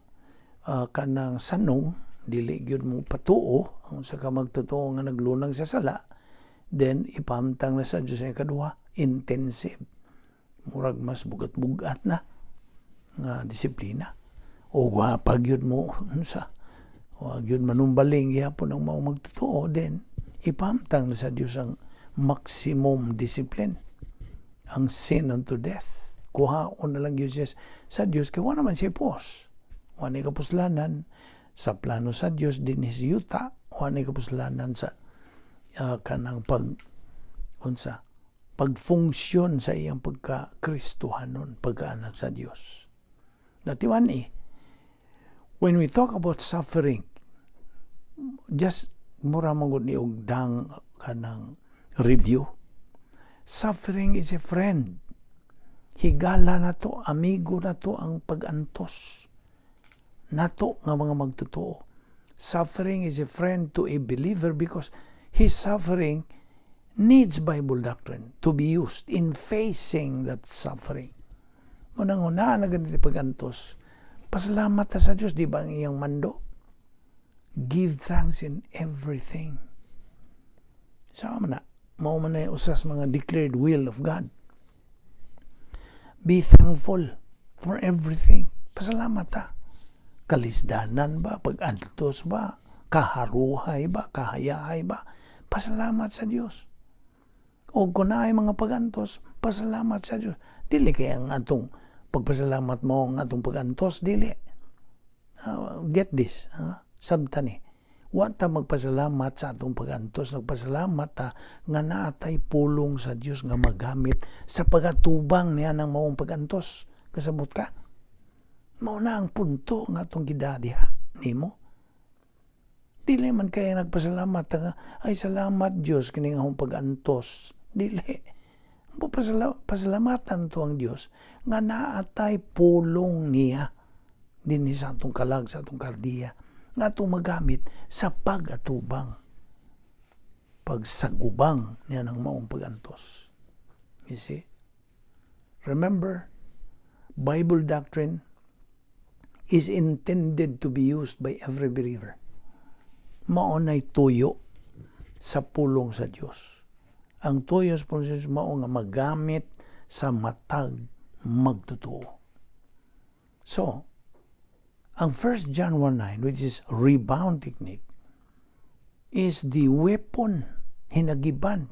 kanang sanong, dili gyud mo patuo ang sa ka magtotoo nga naglunang sa sala, then ipamtang na sa Dios ang ikaduha, intensive. Murag mas bugat-bugat na nga disiplina. O wa pa gyud mo unsa, wa gyud manumbaling gihapon ang mao magtotoo, then ipamtang na sa Dios ang maximum discipline, ang sin unto death. Kuhaon na lang gyud siya sa Dios kay wa naman siya pos. Wa ni kapuslanan sa plano sa Dios dinhi sa yuta, wa ni kapuslanan sa kanang pag unsa pagfunksyon sa iyang pagka-Kristohanon, pagkaanak sa Dios. Natiwan eh, when we talk about suffering, just mura man ni og dang kanang review. Suffering is a friend. Higala na to, amigo na to ang pag-antos nato nga mga magtotoo. Suffering is a friend to a believer because his suffering needs Bible doctrine to be used in facing that suffering. Unang una na ganito pag-antos. Pasalamat ta sa Dios, di ba ang iyang mando? Give thanks in everything. Sa man na, mao man na usas mga declared will of God. Be thankful for everything. Pasalamat ta. Kalisdanan ba? Pag-antos ba? Kaharuhay ba? Kahayahay ba? Pasalamat sa Dios. O kung naay mga pagantos, pasalamat sa Dios. Dili kay ang atong pagpasalamat mo ang atong pagantos, dili. Get this, sabta ni. Wa ta magpasalamat sa atong pagantos, nagpasalamat ta nga naatay pulong sa Dios nga magamit sa pagatubang niya ng maong pagantos. Kasabot ka? Mao na ang punto nga atong gidadiha nimo. Dili man kaya nagpasalamat nga, "Ay, salamat Dios kini nga akong pagantos." Dili. Pasalamatan to ang Dios nga naatay pulong niya dinhi sa atong kalag, sa atong kardiya, nga atong magamit sa pag-atubang, pagsagubang niya ng maong pagantos. You see? Remember, Bible doctrine is intended to be used by every believer. Mao nay tuyo sa pulong sa Dios. Ang tuyo sa pulong sa Dios mao nga magamit sa matag magtotoo. So, ang 1 John 1:9, which is rebound technique, is the weapon, hinagiban,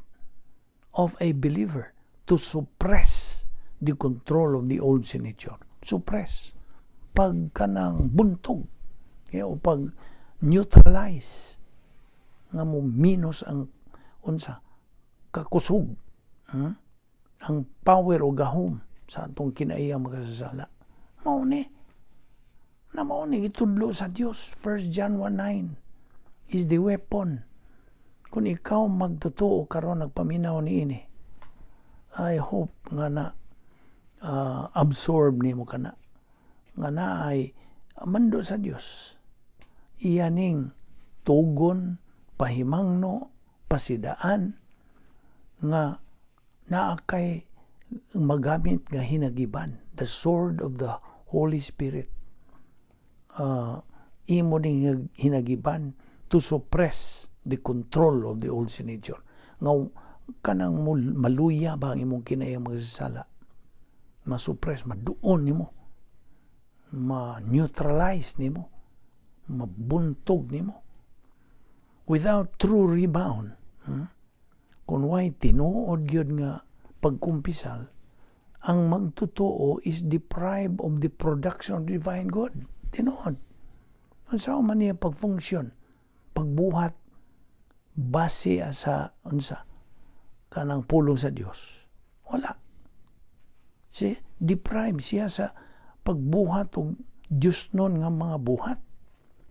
of a believer to suppress the control of the old sin nature. Suppress. Pag kanang buntog, okay, o pag neutralize, nga mo minus ang unsa kakusog, Ang power o gahom sa atong kinaiya makasasala. Mao ni na mao ni gitudlo sa Dios. 1 John 1:9 is the weapon. Kung ikaw magtotoo karon nagpaminaw niini, I hope nga na absorb nimo kana nga naay mando sa Dios, iyaning tugon, pahimangno, pasidaan nga naa kay magamit nga hinagiban, the sword of the Holy Spirit, imo ning hinagiban to suppress the control of the old sin nature nga kanang maluya ba ang imong kinaiya magsasala, masuppress, maduon nimo, ma-neutralize nimo, mabuntog nimo. Without true rebound, Kung way tinuod gyud nga pagkumpisal, ang magtotoo is deprived of the production of divine good. Tinuod. Unsa man niya pagfunksyon, pagbuhat base sa unsa kanang pulong sa Dios? Wala. Si deprive siya sa pagbuhat og Dios nun nga mga buhat.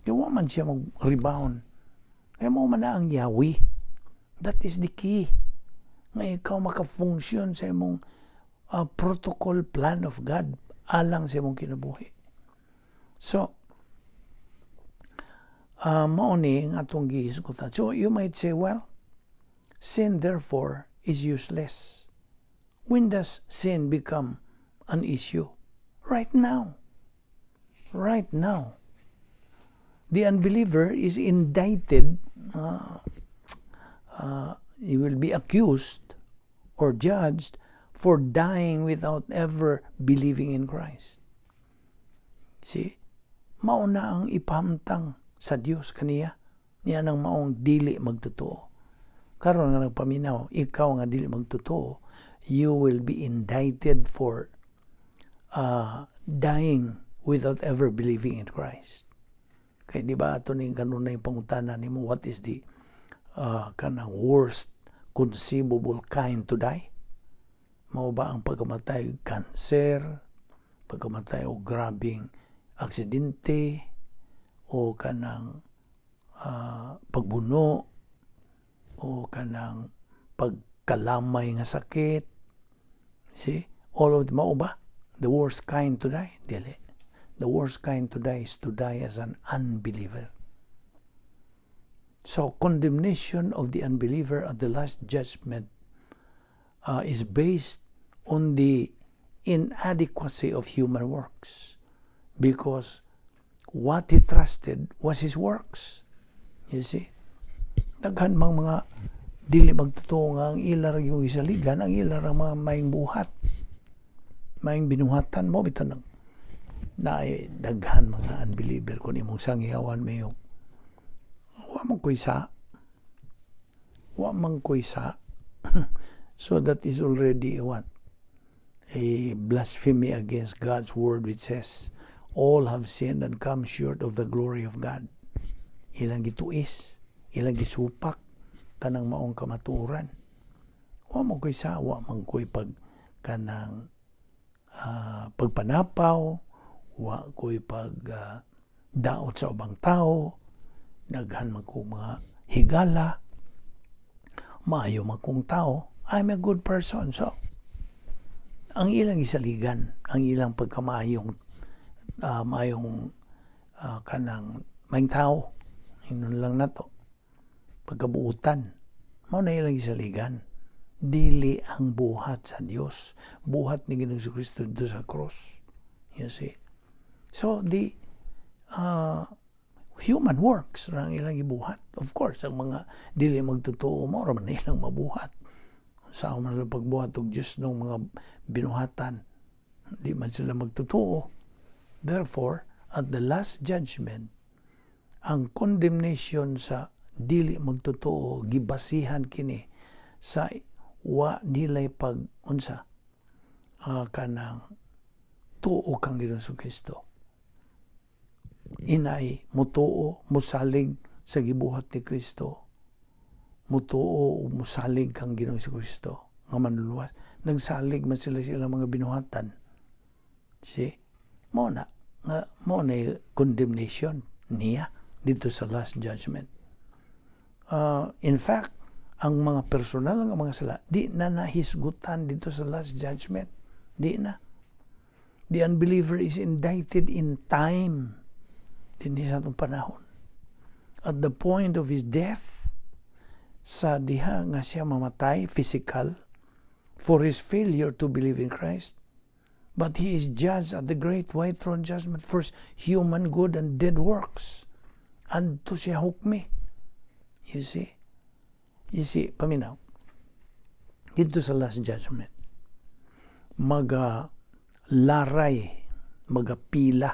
Kaya wa man siya mag-rebound. Kaya mao man na ang yawi. That is the key. Nga ikaw makafunksyon sa imong protocol plan of God alang sa imong kinabuhi. So, mao ni ang atong gihisgutan. So, you might say, "Well, sin therefore is useless. When does sin become an issue?" Right now. Right now. The unbeliever is indicted, he will be accused or judged for dying without ever believing in Christ. See? Mao na ang ipahamtang sa Dios kaniya niya nang maong dili magtotoo. Karon nga nagpaminaw, ikaw nga dili magtotoo, you will be indicted for dying without ever believing in Christ. Kay di ba ato ning kanunay pangutana nimo, what is the kanang worst conceivable kind to die? Mao ba ang pagkamatay cancer, pagkamatay og grabeng aksidente, o kanang pagbuno, o kanang pagkalamay nga sakit? See? All of mao ba? The worst kind to die? Dili. The worst kind to die is to die as an unbeliever. So, condemnation of the unbeliever at the last judgment is based on the inadequacy of human works because what he trusted was his works. You see? Daghan mang mga dili magtotoo nga ang ila ra yung isaligan, ang ila ra mga maayong buhat. Maayong binuhatan mo bitaw nang na daghan mga unbeliever, kung imong sangyawan mayo, "Wa man ko'y sa, wa man ko'y sa." So that is already what? A blasphemy against God's word, which says all have sinned and come short of the glory of God. Ilang gituis, ilang gisupak kanang maong kamatuoran. Wa man ko'y sa, wa man ko'y pag kanang pagpanapaw, wa ko'y pag daot sa ubang tao, daghan man ko mga higala, maayo man kong tao, I'm a good person. So, ang ilang isaligan, ang ilang pagkamaayong maayong kanang maayong tao, ingnon lang nato, pagkabuutan, mao na ilang isaligan. Dili ang buhat sa Dios, buhat ni Ginoong Kristo didto sa cross. You see? So, the human works ra ang ilang ibuhat. Of course, ang mga dili magtotoo mo ra man ilang mabuhat. Sa man lang pagbuhat og Diyos ng mga binuhatan, di man sila magtotoo. Therefore, at the last judgment, ang condemnation sa dili magtotoo gibasihan kini sa wa nilay pag unsa kanang tuo kang Ginoong Kristo. Inay mutuo, musalig sa gibuhat ni Kristo, mutuo o musalig kang Ginoong Kristo nga manluluwas. Nagsalig man sila sa ilang mga binuhatan. See? Mo na nga mo na condemnation niya didto sa last judgment. In fact, ang mga personal nga mga sala di na nahisgutan didto sa last judgment. Di na. The unbeliever is indicted in time dinhi sa atong panahon. At the point of his death, sa diha nga siya mamatay physical for his failure to believe in Christ. But he is judged at the great white throne judgment for human good and dead works. Adto siya hukmi. You see? You see, paminaw. Didto sa last judgment, maga laray, magapila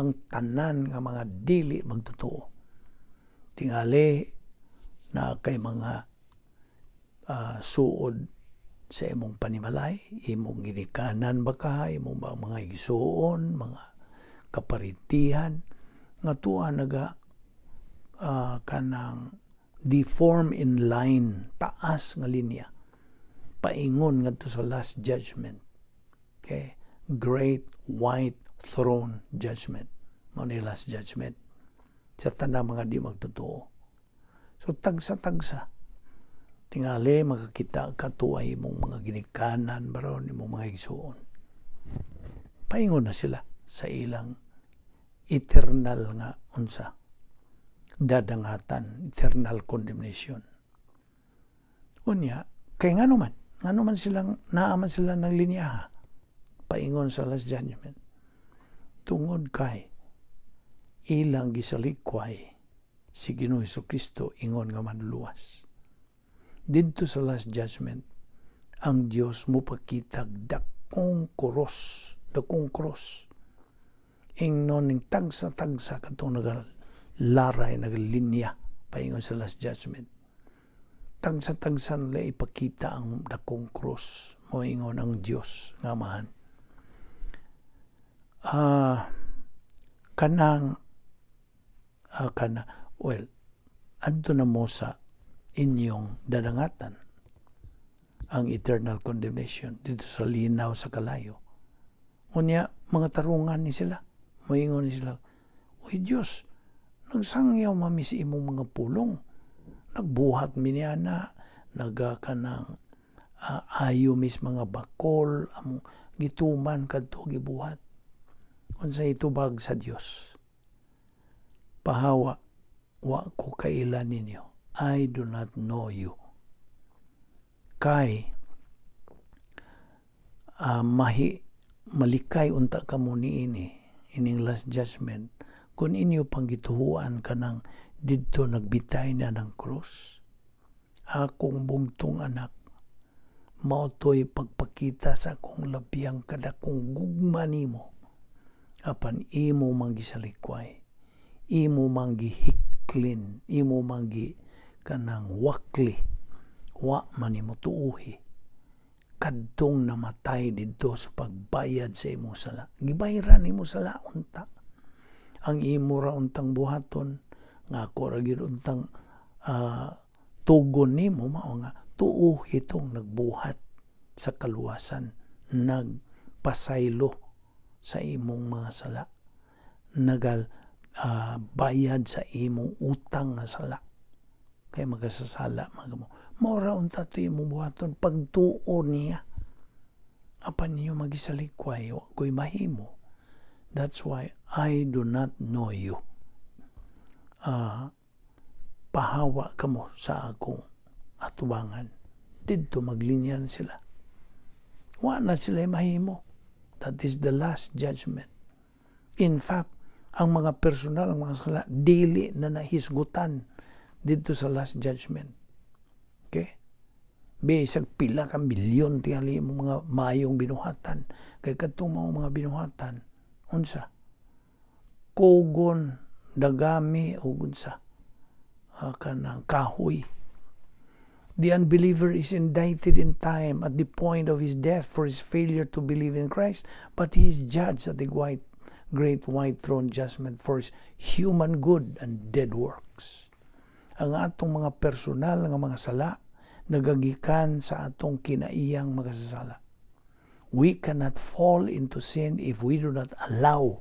ang tanan nga mga dili magtotoo. Tingali na kay mga suod sa imong panimalay, imong ginikanan ba ka, imong ba mga igsuon, mga kaparitihan, nga tuwa naga kanang deform in line, taas nga linya, paingon ngadto sa last judgment. Okay? Great white throne judgment. Mao ni last judgment sa tanang mga di magtotoo. So tagsa-tagsa. Tingali makakita ka tuay imong mga ginikanan baron, imong mga igsuon. Paingon na sila sa ilang eternal nga unsa dadangatan, eternal condemnation. Unya, kay ngano man silang naaman sila ng linya paingon sa last judgment? Tungod kay ilang gisalikway si Ginoong Kristo ingon nga manluluwas. Didto sa last judgment, ang Dios mopakitag dakong cross, dakong cross. Ingnon ning tagsa-tagsa katong nagalaray, nagalinya paingon sa last judgment. Tagsa-tagsa nila ipakita ang dakong cross, moingon ang Dios nga Amahan. Kanang kana, well, adto na mo sa inyong dadangatan ang eternal condemnation didto sa linaw sa kalayo. Unya, mga tarungan ni sila. Moingon ni sila, "Uy Diyos, nagsangyaw mami sa imong mga pulong. Nagbuhat mi niya na, naga kanang ayo mis mga bakol, among gituman kadto gibuhat." Unsay itubag sa Dios? "Pahawa, wa ko kaila ninyo. I do not know you." Kay Mahi malikay unta kamo niini, ining Last Judgment, kung inyo pang gituhuan kanang didto nagbitay na ng krus. "Akong bugtong anak, mao to'y pagpakita sa akong labyang kadakong gugma nimo, apan imo man gisalikway, imo man gihiklin, imo man gi kanang wakli, wa man nimo tuuhi kadtong namatay didto sa pagbayad sa imong sala." Gibayran nimo sala unta. Ang imo ra untang buhaton nga ako ra gyud untang tugon nimo mao nga tuuhi tong nagbuhat sa kaluwasan, nagpasaylo sa imong mga sala, nagal bayad sa imong utang nga sala kay makasasala man mo. Mao ra unta to imong buhaton, pagtuo niya. Apan ninyo magisalikway, wa ko'y mahimo. That's why I do not know you. Pahawa kamo sa akong atubangan. Didto maglinyan sila. Wa na sila mahimo. That is the Last Judgment. In fact, ang mga personal, ang mga sala, dili na nahisgutan didto sa Last Judgment. Okay? Bisag pila ka milyon tingali mo mga maayong binuhatan. Kay kadtong mga binuhatan, unsa? Kugon, dagami, o unsa? Kanang kahoy. The unbeliever is indicted in time at the point of his death for his failure to believe in Christ, but he is judged at the Great White Throne Judgment for his human good and dead works. Ang atong mga personal nga mga sala nagagikan sa atong kinaiyang makasasala. We cannot fall into sin if we do not allow,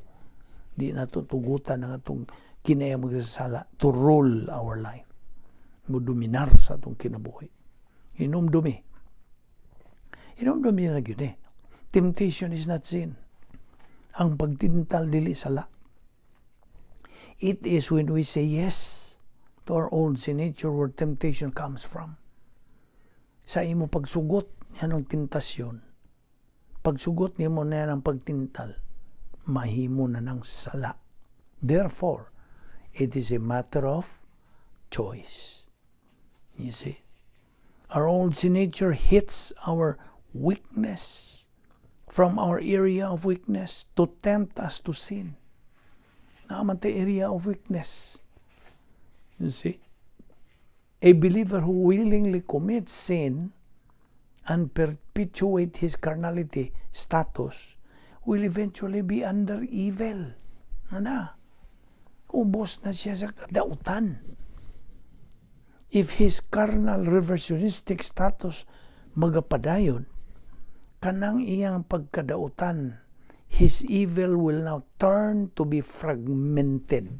di nato tugutan ang atong kinaiyang magsasala to rule our life, mudominar sa atong kinabuhi. Hinumdumi. Hinumdumi na gyud eh. Temptation is not sin. Ang pagtintal dili sala. It is when we say yes to our old sin nature where temptation comes from. Sa imo pagsugot yan ang tentasyon. Pagsugot nimo na yan ang pagtintal, mahimo na ng sala. Therefore, it is a matter of choice. You see? Our old sin nature hits our weakness from our area of weakness to tempt us to sin. Naa man tay area of weakness. You see? A believer who willingly commits sin and perpetuate his carnality status will eventually be under evil. Ana? Ubos na siya sa kadautan. If his carnal reversionistic status magapadayon, kanang iyang pagkadautan, his evil will now turn to be fragmented,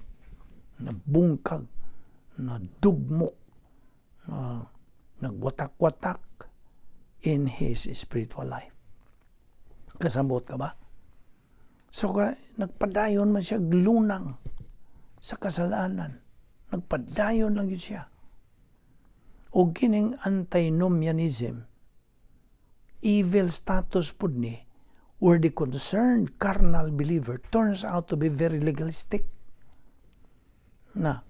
na bungkag, na dugmok, na nagwatak-watak in his spiritual life. Kasabot ka ba? So ka, nagpadayon man siya lunang sa kasalanan. Nagpadayon lang yun siya. O kining antinomianism, evil status pud ni, where the concerned carnal believer turns out to be very legalistic. Na,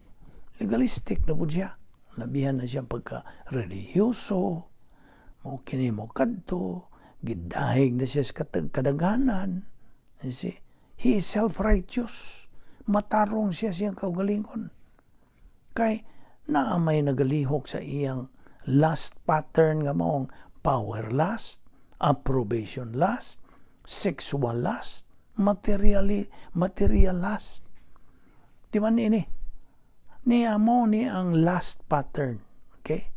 legalistic na pud siya. Labihan na siya pagka religyoso, mo kini mo kadto, gidahig na siya sa kadaghanan. You see? He is self-righteous. Matarong siya siyang kaugalingon. Kay naa may nagalihok sa iyang lust pattern nga maong power lust, approbation lust, sexual lust, material lust. Di man ini? Niya mo ni ang lust pattern. Okay?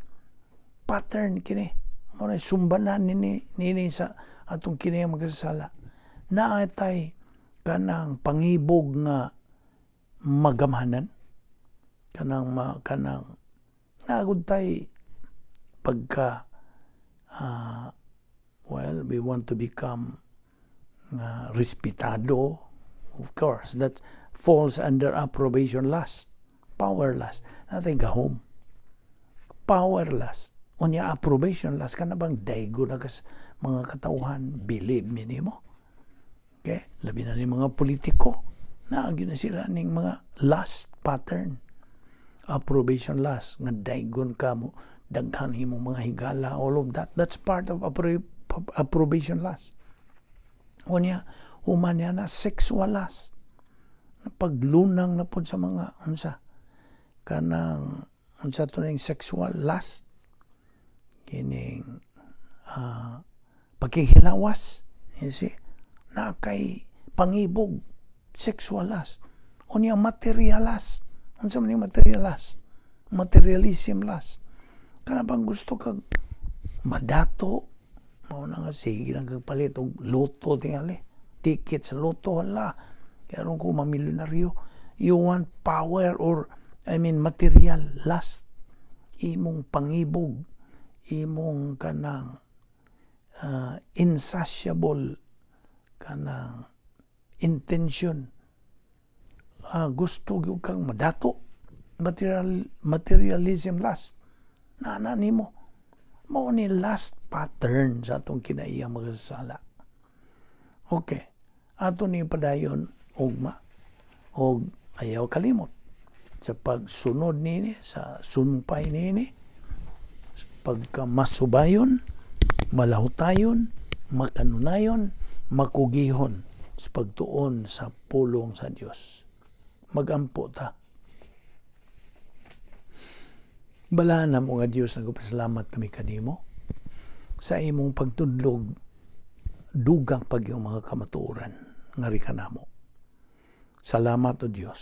Pattern kini. Mo na sumbanan nini nini sa atong kini magkasala. Naa tay kanang pangibog nga magamhanan, kanang ma, kanang nagud tay pagka well, we want to become respetado. Of course, that falls under approbation lust, power lust. Natin gahom, power lust. Unya approbation lust, kana bang daigo na kas mga katawhan, believe me nimo. Okay? Labi na ni mga politiko, naa gyud na sila ning mga lust pattern. Approbation lust, nga daigon ka mo, daghan himo mga higala, all of that. That's part of approbation lust. Unya, human niya na sexual lust. Paglunang na pud sa mga unsa kanang unsa to ning sexual lust, kining pagkihilawas, you see, na kay pangibog, sexual lust. Unya material lust. Unsa man yung material lust? Materialism lust, kana bang gusto kag madato, mao na nga sige lang kag palit og lotto, tingali ticket sa lotto, hala, karon ko mamilyonaryo. You want power or, I mean, material lust, imong pangibog, imong kanang insatiable kanang intention, gusto gyud kang madato, materialism lust na na nimo. Mao ni lust pattern sa atong kinaiyang makasasala. Okay, ato ni padayon ugma og ayaw kalimot sa pagsunod nini, sa sumpay nini, pagka masubayon, malahutayon, makanunayon, makugihon sa pagtuon sa pulong sa Dios. Magampo ta. Balaan namo nga Dios, nagpasalamat kami kanimo sa imong pagtudlog dugang pag iyong mga kamatuoran nga kanamo. Salamat, O Dios,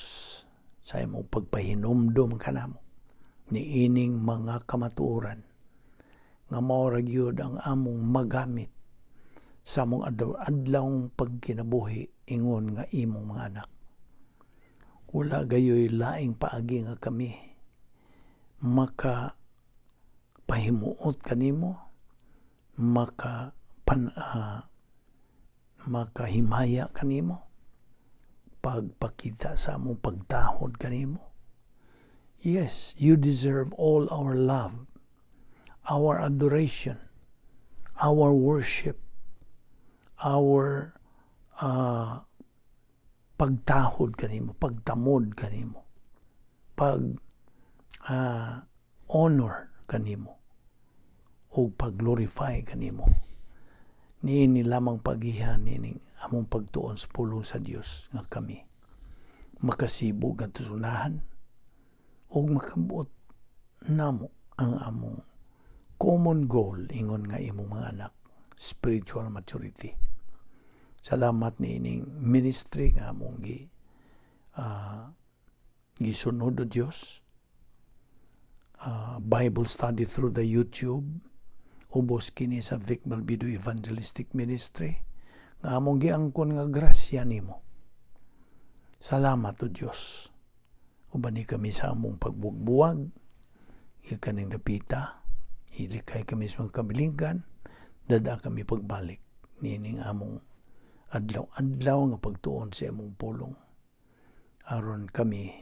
sa imong pagpahinumdom kanamo niining mga kamatuoran nga mao ra gyud ang among magamit sa among adlaw pagkinabuhi ingon nga imong mga anak. Wala gayoy laing paagi nga kami maka pahimuot kanimo, makahimaya kanimo, pagpakita sa among pagtahod kanimo. Yes, you deserve all our love, our adoration, our worship, our pagtahod kanimo, pagtamod kanimo, pag honor kanimo, o pag-glorify kanimo. Niini lamang pagihan nining among pagtuon sa pulong sa Dios nga kami makasibog ang tusunahan ug makabuot namo ang among common goal ingon nga imong mga anak, spiritual maturity. Salamat niining ministry nga among gisunod, o Dios. Bible study through the YouTube, ubos kini sa Vic Balbido Evangelistic Ministry nga among giangkon nga grasya nimo. Salamat, o Dios. Ubani kami sa among pagbuwag, ikaning dapita, ilikay kami sa mga kabilinggan, dada kami pagbalik nining among adlaw-adlaw nga pagtuon sa among pulong, aron kami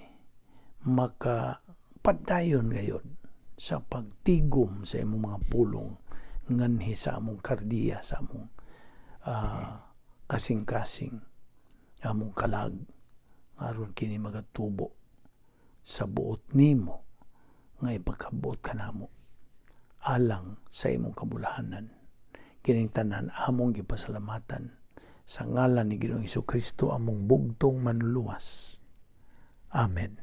makapadayon ngayon sa pagtigom sa imong mga pulong nganhi sa among kardiya, sa among kasing-kasing, among kalag, aron kini magatubo sa buot nimo nga ipakabuot kanamo alang sa imong kabulahanan. Kining tanan among gipasalamatan sa ngalan ni Ginoong Kristo, among bugtong Manluluwas. Amen.